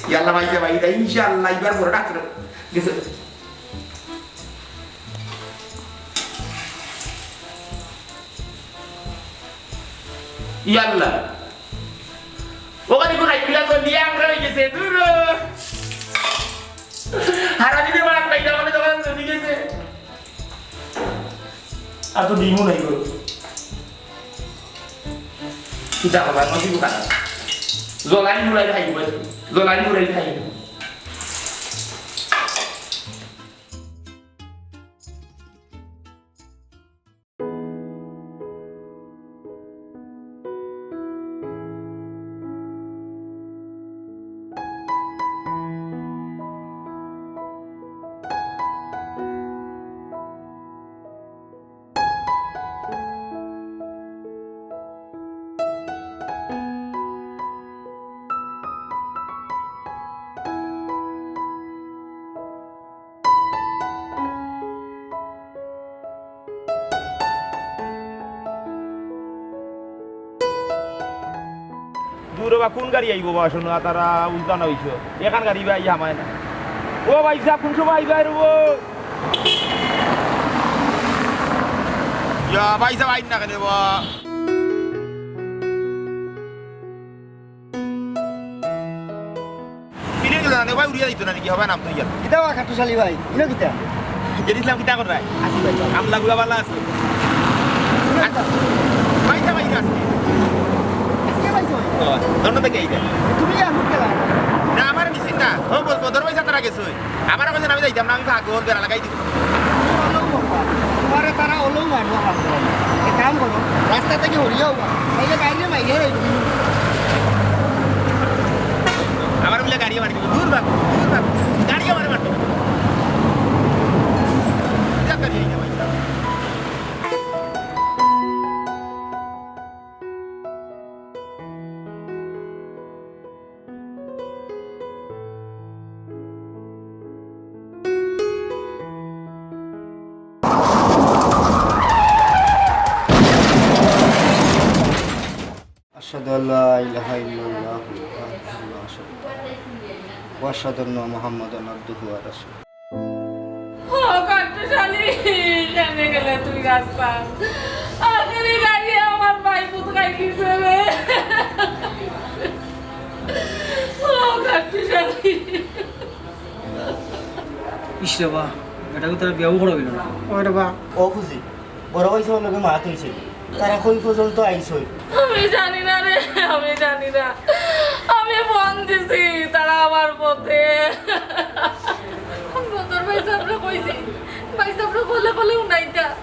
ইয়াল্লা ভাই, ভাই, ইনশাআল্লাহ, এবার বড় ডাক্তার গেছে। ইয়াল্লা। ওখানে কোন আইপিলা তো নিয়ে আমরা হয়ে গেছে, দূর। হারা দিনে মার খাইতে হবে, তখন চলে গেছে। আর তো ডিমও নাই গো। কিতা হবে, নসিব খারাপ। জলাই মুলাই খাইব, জলাই মুলাই খাইব। দূর বা কোন গাড়ি আইব বা, শোনো, তারা উল্টা না হইছো। এখান গাড়ি বা আইয়া হামায় না। ও ভাইসাব, কুন সময় আইবা রে বা? ইয়া, ভাইসাব, আইন না কেনে বা? পিলে গেল না, ভাই উড়িয়া দিত না নাকি? হবে নাম তো ইয়া। কিতা বা খাট্টুশ আলী ভাই, ইনো কিতা? জেড ইসলাম কিতা কররায়? আছি ভাই। আমলা গুলা ভালা আছে? ভাইসাব, ভাইসাব আইরা আজকে। আজকে ভাইসাব? ও, ধন্য থেকে আইরা। তুমি আর মুখ গেলা? না, আমার মিছিল না। ও, বল, বদর ভাইসাব তারা গেছে। আমারে কইছইন আমি যাইতাম না, আমি পাগল, বেড়া লাগাই দিমু। তোমারে তারা অলো মারবো, কাম করো না। এক কাম করো, রাস্তা থাকি হরিয়া অউবা। এই যে বাইরে মাইরে রইবো। আমারে বুলে গাড়িয়ে মারি দিবো। দূর ভাগ, দূর ভাগ। গাড়িয়ে আমারে মারতো। যা গাড়ি এই যে ভাইসাব। أشهد أن لا إله إلا الله وحده لا شريك له وأشهد أن محمدا عبده ورسوله। ও কাট্টুশ আলী, কেনে গেলে তুই রাস্তা? আখেরি গাড়ি আমার ভাই পুত খাই দিছে রে। ও কাট্টুশ আলী। ইস রে বা, বেটাকে তারা বিয়াও করা হইল না। ওরে বা। ও খুশি, বড় ভাইসাবর লগে মাত অইছে, তারা কই পর্যন্ত আইছইন? আমি জানি না রে, আমি জানি না। আমি ফোন দিছি, তারা আমার পথে। বদর ভাইসাবরে কইছি, ভাইসাবরে কলে কলে হুনাইতা।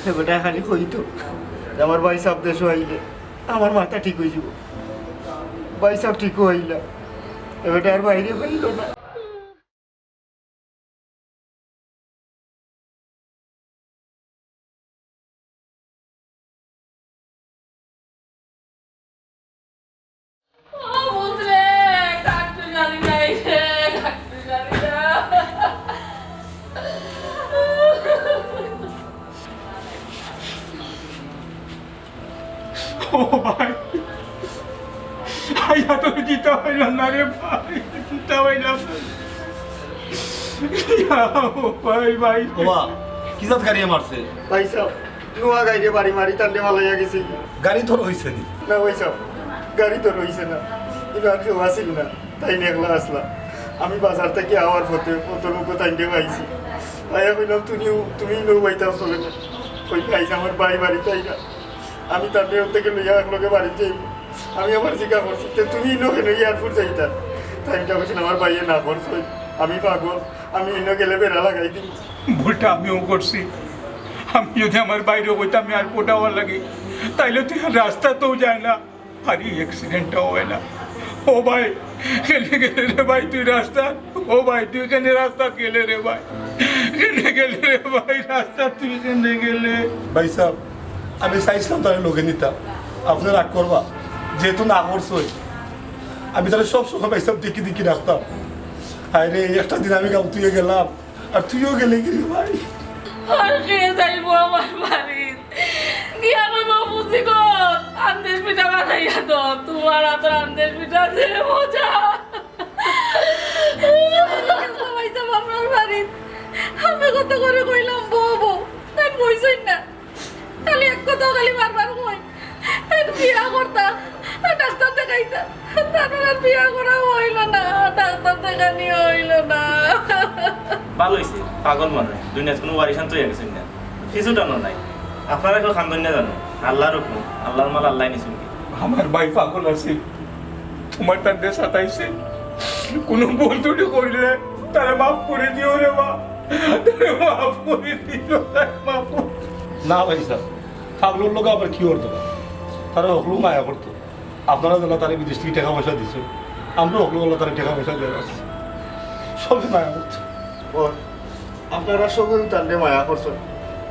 এ বেটা খালি কইতো যে আমার ভাইসাব দেশো আইলে আমার মাথা ঠিক অইযিবো। ভাইসাব ঠিকউ আইলা, এ বেটা আর বাইরে অইলো না। ও পুত রে, কাট্টুশ আলী নাই রে, কাট্টুশ আলী নাই। ও ভাই, আইয়া তোর কিতা অইলো না রে ভাই, কিতা অইলো না। ইয়া, ও ভাই, ভাই। ওবা, কি জাত গাড়িয়ে মারছে? ভাইসাব, নুয়া গাড়িয়ে বাড়ি মারি তানরে ফালাইয়া গেছে। গাড়ি তোর অইছে নি? না ভাইসাব, গাড়ি তোর অইছে না। ইনো আর কেউ আছিল না, তাইন একলা আছলা। আমি বাজার থাকি আওয়ার পথে পথর মুখো তাইনরে পাইছি। পাইয়া কইলাম, "তুমি, তুমি ইনো বাইতাও চলে না।" কই, "ভাই, আমার ভাই বাড়িত আইরা।" আমি তানরে অন থাকি লইয়া একলগে বাড়িত যাইমু। আমি আবার জিগা করছি, "তে তুমি ইনো কেনে এয়ারপোর্ট যাইতায়?" তাইন কইছইন, "আমার ভাইয়ে না করছইন, আমি পাগল, আমি ইনো গেলে বেড়া লাগাই দিমু।" ভুলটা আমিও করছি। আমি যদি আমার ভাইরে কইতাম এয়ারপোর্ট আওয়ার লাগি, তাইলে তুই আর রাস্তাতও যায় না, আর ই অ্যাক্সিডেন্টটাও অয় না। ও ভাই, কেনে গেলে রে ভাই তুই রাস্তাত? ও ভাই, তুই কেনে রাস্তাত গেলে রে ভাই? কেনে গেলে রে ভাই রাস্তাত তুই কেনে গেলে? ভাইসাব, আমি চাইছিলাম তারে লগে নিতাম, আপনে রাগ করবা, যেহেতু না করছইন। আমি তারে সব সময় ভাইসাব দেখি দেখি রাখতাম। আরে, একটা দিন আমি গাঁও থুইয়া গেলাম, আর তুইও গেলে গি রে ভাই? আর কে যাইবো আমার বাড়িত? গিয়া কইবো, "পুচি গো, আন্দেশ পিঠা বানাইয়া দেও, তুমার আতর আন্দেশ পিঠা যে মজা।" ভাইসাব, আমার বাড়িত আমি কত করি কইলাম, "বউ, বউ," তাইন বইছইন না। খালি এক কথা খালি বারবার কই, "তাইন বিয়া করতা, আর ডাক্তার দেখাইতা।" তারপর আর বিয়া করা অইলো না, ডাক্তার দেখানি অইলো না। ভালা অইছে, পাগল মানুষ, দুনিয়াত কুনু ওয়ারিশান তো অইয়া গেছইন না, কিছু টানো নাই। আপনারা কেউ কান্দইন না জানো, আল্লাহর হুকুম, আল্লাহর মাল আল্লায় নিছইন। আমার ভাই পাগল আছিল, তুমার তানরে সাতাইছে, কুনু ভুল ত্রুটি করিলে তারে মাফ করি দিও রে বা, তারে মাফ করি দিও, তারে মাফ করি। না ভাইসাব, পাগলর লগে আবার কিওর দরকার? তারা হকলউ মায়া করতো। আপনারা যেলা তারে বিদেশ থাকি টেকা পয়সা দিছইন, আমরাও হকলউ তারে টেকা পয়সা দিয়া যাচ্ছি। সবে মায়া করতো। ও, আপনারা সবেউ তানরে মায়া করছইন।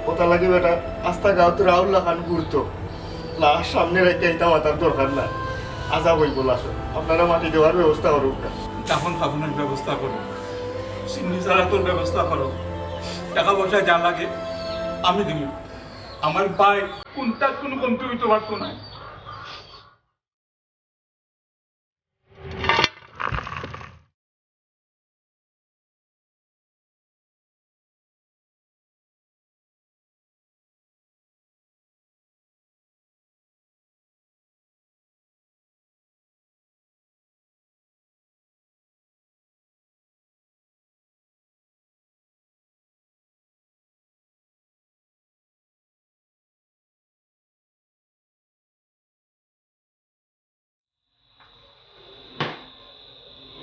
অতার লাগি বেটা আস্তা গাঁওত রাউল লাখান ঘুরতো। লাশ সামনে রাখিয়া ইতা মাতার দরকার নাই। আজাব অইবো লাশো। আপনারা মাটি দেওয়ার ব্যবস্থা করউক্কা। দাফন কাফনের ব্যবস্থা করো, সিন্নি জারাতর ব্যবস্থা করো, টেকা পয়সা যা লাগে আমি দিমু। আমার ভাই কুনটাত কুনু কমতি অইতো পারতো নায়।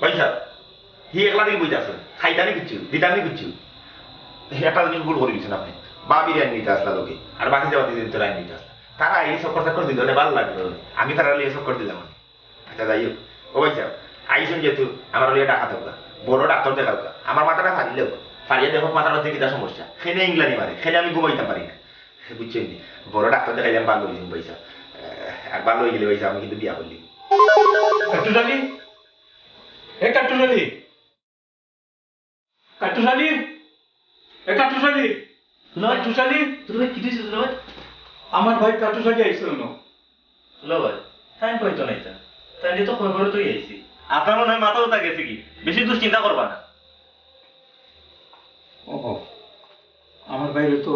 ভাই সাব, হি একলা থাকি বইতা আছইন, খাইতা নি কিচ্ছু, দিতা নি কিচ্ছু। একটা জিনিস ভুল করি দিছইন আপনে, ভাবিরে আনি নিতা আছলা লগে, আর বাকি যে বাকি দিন তোরা আনি নিতা আছলা। তারা এই চক্কর চক্কর দিল, অনে ভালা লাগলো। আমি তারা লইয়া চক্কর দিলাম অনে। আচ্ছা, যাই হোক, ও ভাই সাব, আইছইন যেহেতু, আমার লইয়া ঢাকা দেউক্কা, বড় ডাক্তার দেখাউক্কা, আমার মাথাটা ফাড়িলাউক্কা, ফাড়িয়া দেখউক্কা মাথার মধ্যে কিতা সমস্যা, কেনে ইংলানি মারে, কেনে আমি ঘুমাইতাম পারি না, বুঝছইন নি? বড় ডাক্তার দেখাইলে আমি ভালা অইযিমু ভাই সাব। আহ, আর ভালা অইগেলে ভাই সাব আমি কিন্তু বিয়া করলিমু। কাট্টুশালী, এ কাট্টুশালী, কাট্টুশালী, এ কাট্টুশালী, দুলাভাই, কাট্টুশালী। দুলাভাই, কিতা অইছে দুলাভাই? আমার ভাই কাট্টুশালী আইছে অনো। দুলাভাই, তাইন কইতো নায় তা। তাইন তো খবর তো আইছি। আপনার মনে হয় মাথা উঠা গেছে কি? বেশি দুশ্চিন্তা করবা না। ওহো, আমার ভাইরে তো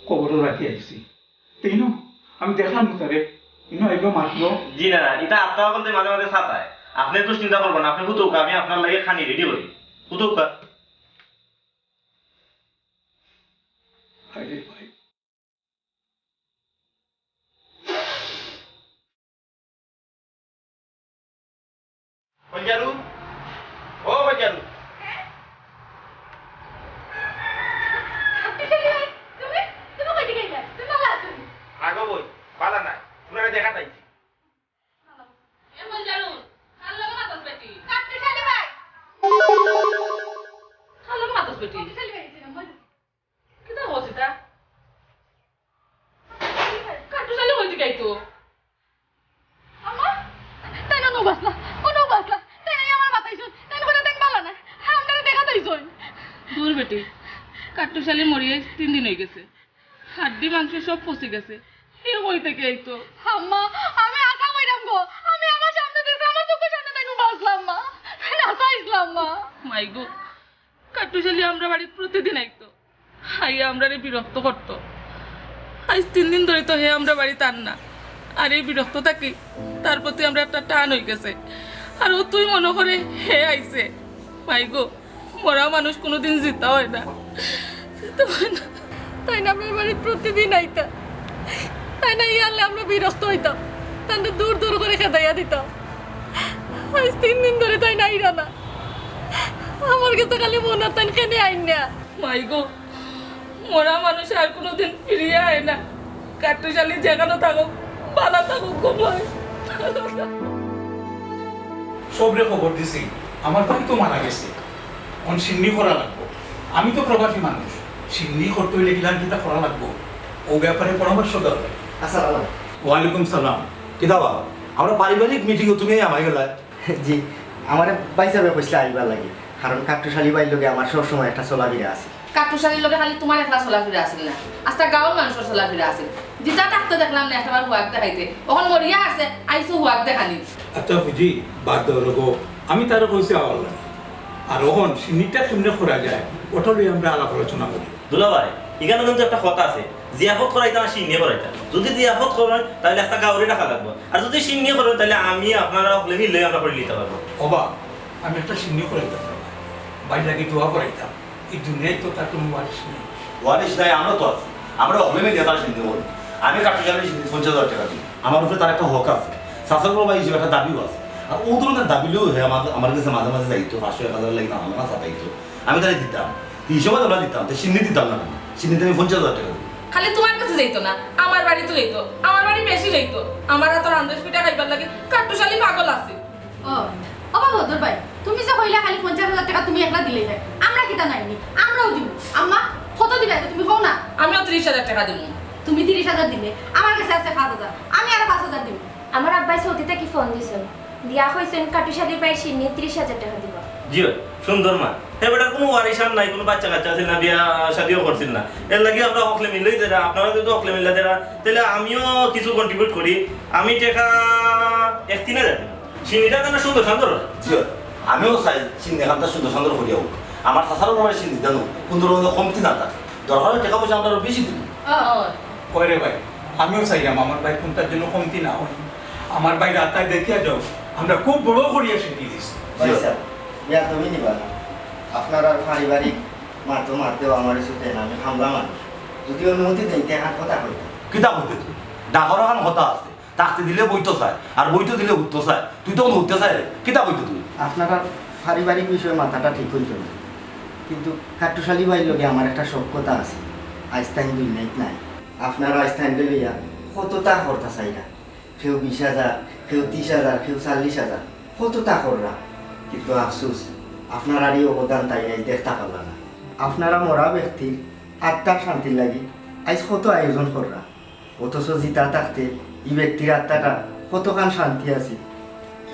কবরো রাখি আইছি। তেইনও আমি দেখলাম না তারে, ইনো আইলো মাতলো। জি না, না, ইটা আত্মা বলতে মাঝে মাঝে সাতায়। আপনে দুশ্চিন্তা করবেন না, আপনে হুতউক্কা, আমি আপনার লাগি খানি রেডি করি। হুতউক্কা। হায় রে ভাই। ফঞ্জারু, ও ফঞ্জারু। তুমি, তুমি কই দিকে গেলা? তুমি ভালা আছো নি? আগো বই, ভালা নাই। তুমারে দেখাত আইছি। এ ফঞ্জারু, কার লগে মাতস বেটি? কাট্টুশালী ভাই। কার লগে মাতস বেটি? কাট্টুশালী ভাই, জি না, মই কিতা কস ইতা? কাট্টুশালী কই থাকি আইতো? আম্মা, তাইন অনো বাঁচলা, অনো বাঁচলা। তাইন আইয়া আমারে মাতাইছইন, তাইন কইরা তাইন ভালা না। হ্যাঁ, আপনারে দেখাত আইছইন। দূর বেটি, কাট্টুশালী মরিয়া তিন দিন অইগেছে। হাড্ডি মাংস সব পচি গেছে। হে কই থাকি আইতো? আম্মা, আমি আশা কইরাম গো। আমি আমার সামনে দেখছি, আমার চউখর সামনে তাইন বাঁচলা আম্মা। তাইন আশা আইছলা আম্মা। মাই গো, কাট্টুশালী আমরার বাড়িত প্রতিদিন আইতো। আইয়া আমরারে বিরক্ত করতো। আইজ তিন দিন ধরি তো হে আমরার বাড়িত আর না। আর এই বিরক্ত থাকি তার প্রতি আমরার একটা টান অইগেছে। আর অউ তুই মনো করে হে আইছে। মাই গো, মরা মানুষ কুনুদিন জিতা অয় না। তাইন আমরার বাড়িত প্রতিদিন আইতা। তাইন আইয়া হারলে আমরা বিরক্ত অইতাম। তানরে দূর দূর করি খেদাইয়া দিতাম। আইজ তিন দিন ধরি তাইন আইরা না। আমার গেছে খালি মনো অর তাইন কেনে আইন না। মাই গো, মরা মানুষ আর কুনুদিন ফিরিয়া আয় না। কাট্টুশালী যেখানো থাকউক, ভালা থাকউক গো মাই। সবরে খবর দিছি, আমার ভাই তো মারা গেছে। অন শিন্নি করা লাগবো। আমি তো প্রবাসী মানুষ, শিন্নি করতে অইলে কিলান কিতা করা লাগবো, অউ ব্যাপারে পরামর্শ দরকার। আসসালামু আলাইকুম। ওয়ালাইকুম সালাম। কিতা বা, আমরা পারিবারিক মিটিংও তুমি আমারে গেলায়? জি, আমারে ভাইসাবে কইছলা আইবার লাগি, কারণ কাট্টুশালী ভাইর লগে আমার সব সময় একটা চলাফিরা আছে। কাট্টুশালীর লগে খালি তুমার একলা চলাফিরা আছিল না, আস্তা গাঁওর মানষর চলাফিরা আছিল। যেতা থাকতে দেখলাম না, একটাবার হুয়াক দেখাইতে। অখন মরিয়া আছে, আইছো হুয়াক দেখানি। আচ্ছা ফুজি, বাদ দেও রে গো, আমি তারে কইছি আওয়ার লাগি। আর অখন শিন্নিটা কেমনে করা যায়, অটা লইয়া আমরা আলাপ আলোচনা করি। দুলাভাই, ইখানো কিন্তু একটা কথা আছে, জিয়াফত করাইতা না শিন্নি করাইতা। যুদি জিয়াফত করইন, তাইলে আস্তা গাঁওরে ডাকা লাগবো। আর যুদি শিন্নি করইন, তাইলে আমি আপনারা হকলে মিললে আমরা করি নিতা পারবো। ওবা, আমি একটা শিন্নি করাইতাম রে ভাই। ভাইর লাগি দোয়া করাইতাম। এই দুনিয়াত তো তার কুনু ওয়ারিশ নাই। ওয়ারিশ নাই, আমরা তো আছি। আমরা হকলে মিলিয়া তার শিন্নি করমু। আমি কাট্টুশালীর শিন্নিত পঞ্চাশ হাজার টেকা দিমু। আমার উপরে তার একটা হক আছে। চাচার বড় ভাই হিসাবে একটা দাবিও আছে। আর অউ ধরনের দাবি লইয়া হে আমার, আমার গেছে মাঝে মাঝে যাইতো, পাঁচশো এক হাজার লাগি না, আমার কাছে চাইতো। আমি তারে দিতাম। ই সময় আমরা দিতাম, তে শিন্নি দিতাম না কেনে? শিন্নিত আমি পঞ্চাশ হাজার টেকা দিমু। খালি তুমার গেছে যাইতো না, আমার বাড়িত যাইতো। আমার বাড়ি বেশি যাইতো। আমার আতর হান্দেশ পিঠা খাইবার লাগি কাট্টুশালী পাগল আছে। ও, ও বাবা, বদর ভাই, তুমি যে কইলা খালি পঞ্চাশ হাজার টেকা তুমি একলা দিলেই অয়, আমরা কিতা নাইনি? আমরাও দিমু। আম্মা, কত দিবায় তুমি কও না? আমিও ত্রিশ হাজার টেকা দিমু। তুমি ত্রিশ হাজার দিলে, আমার গেছে আছে পাঁচ হাজার, আমি আরো পাঁচ হাজার দিমু। আমার আব্বায় সৌদি থাকি ফোন দিছইন, দিয়া কইছইন কাট্টুশালীর ভাইর শিন্নিত ত্রিশ হাজার টেকা দিবা। জি অয়, সুন্দর মা। হে বেটার কুনু ওয়ারিশ আর নাই, কুনু বাচ্চা কাচ্চা আছিল না, বিয়া শাদিও করছিল না। এরলাগি আমরা হকলে মিললেই যেরা, আপনারা যদি হকলে মিললা যেরা, তাইলে আমিও কিছু contribute করি। আমি টেকা এক তিন হাজার দিমু। শিন্নিটা যেন সুন্দর সান্দর অয়। জি অয়। আমিও চাই শিন্নি খানটা সুন্দর সান্দর করিয়া অউক। আমার চাচার উপরে শিন্নি দেন, কুনু ধরনের কমতি না থাকে। দরকার অয় টেকা পয়সা আমরা আরো বেশি দিমু। অয়। অয় রে ভাই, আমিও চাইরাম আমার ভাইর কুনটার যেন কমতি না অয়। আমার ভাইর আতায় দেখিয়া যাও, আমরা খুব বড় করিয়া শিন্নি দিছি। ভাইসাব, বেয়াদবি নিবা না। আপনারার পারিবারিক মাতো মাতেও আমারে ছুটেন, আমি খামলা মানুষ। যদি অনুমতি দেইন, তে এখান কথা কইতাম। কিতা কইতে তুই? ডাকর এখান কথা আছে। থাকতে দিলে বইতো চায়, আর বইতো দিলে উঠতো চায়। তুই তো উঠতে চায় রে। কিতা কইতে তুই? আপনারার পারিবারিক বিষয়ে মাথাটা ঠিক অইতো না, কিন্তু কাট্টুশালী ভাইর লগে আমার একটা শখ কথা আছে। আইজ তাইন দুনিয়াত নাই, আপনারা আইজ তাইনরে লইয়া কততা খরতা চাইরা, কেউ বিশ হাজার, কেউ ত্রিশ হাজার, কেউ চল্লিশ হাজার, কততা খররা, কিন্তু আফসোস, আপনারার ই অবদান তাইন আইজ দেখতা পারলা না। আপনারা মরা ব্যক্তির আত্মার শান্তির লাগি আইজ কত আয়োজন খররা, অথচ জিতা থাকতে ই ব্যক্তির আত্মাটা কতখান শান্তি আছে,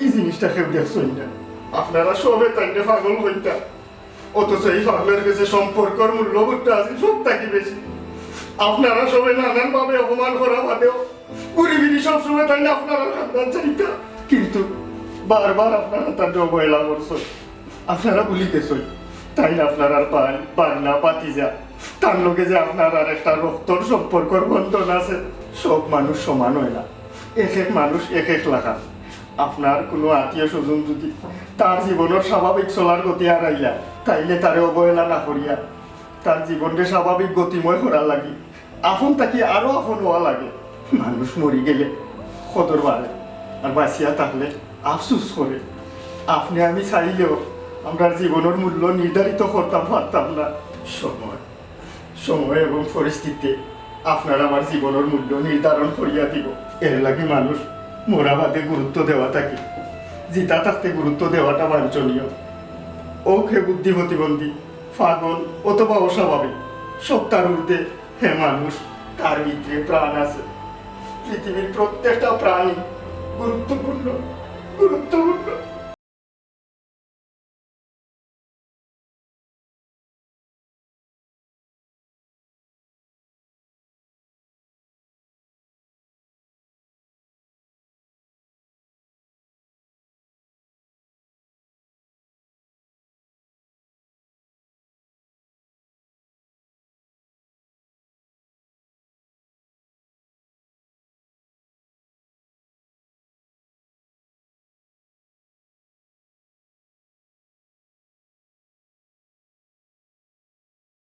ই জিনিসটা কেউ দেখছইন না। আপনারা সবে তাইনরে পাগল কইতা, অথচ ই পাগলর গেছে সম্পর্কর মূল্যবোধটা আছে সব থাকি বেশি। আপনারা সবে নানান ভাবে অপমান করা বাদেও ঘুরি ফিরি সবসময় তাইন আপনারার খান্দান চাইতা, কিন্তু বারবার আপনারা তানরে অবহেলা করছইন। আপনারা ভুলি গেছইন, তাইন আপনারার ভাই, ভাগনা, ভাতিজা, তান লগে যে আপনারার একটা রক্তর সম্পর্কর বন্ধন আছে। সব মানুষ সমান অয় না, এক এক মানুষ এক এক লাখান। আপনার কুনু আত্মীয় স্বজন যদি তার জীবনর স্বাভাবিক চলার গতি হারাইয়া, তাইলে তারে অবহেলা না করিয়া তার জীবনরে স্বাভাবিক গতিময় করার লাগি আপন থাকি আরো আপন অওয়া লাগে। মানুষ মরি গেলে কদর বাড়ে, আর বাঁচিয়া থাকলে আফসোস করে। আপনে আমি চাইলেও আমরার জীবনর মূল্য নির্ধারিত করতাম পারতাম না। সময়, সময় এবং পরিস্থিতি আপনার আমার জীবনর মূল্য নির্ধারণ করিয়া দিব। এর লাগি মানুষ মরা বাদে গুরুত্ব দেওয়া থাকি জিতা থাকতে গুরুত্ব দেওয়াটা বাঞ্ছনীয়। অউক হে বুদ্ধি প্রতিবন্ধী, পাগল অথবা অস্বাভাবিক, সত্তার ঊর্ধ্বে হে মানুষ, তার ভিতরে প্রাণ আছে। পৃথিবীর প্রত্যেকটা প্রাণী গুরুত্বপূর্ণ, গুরুত্বপূর্ণ।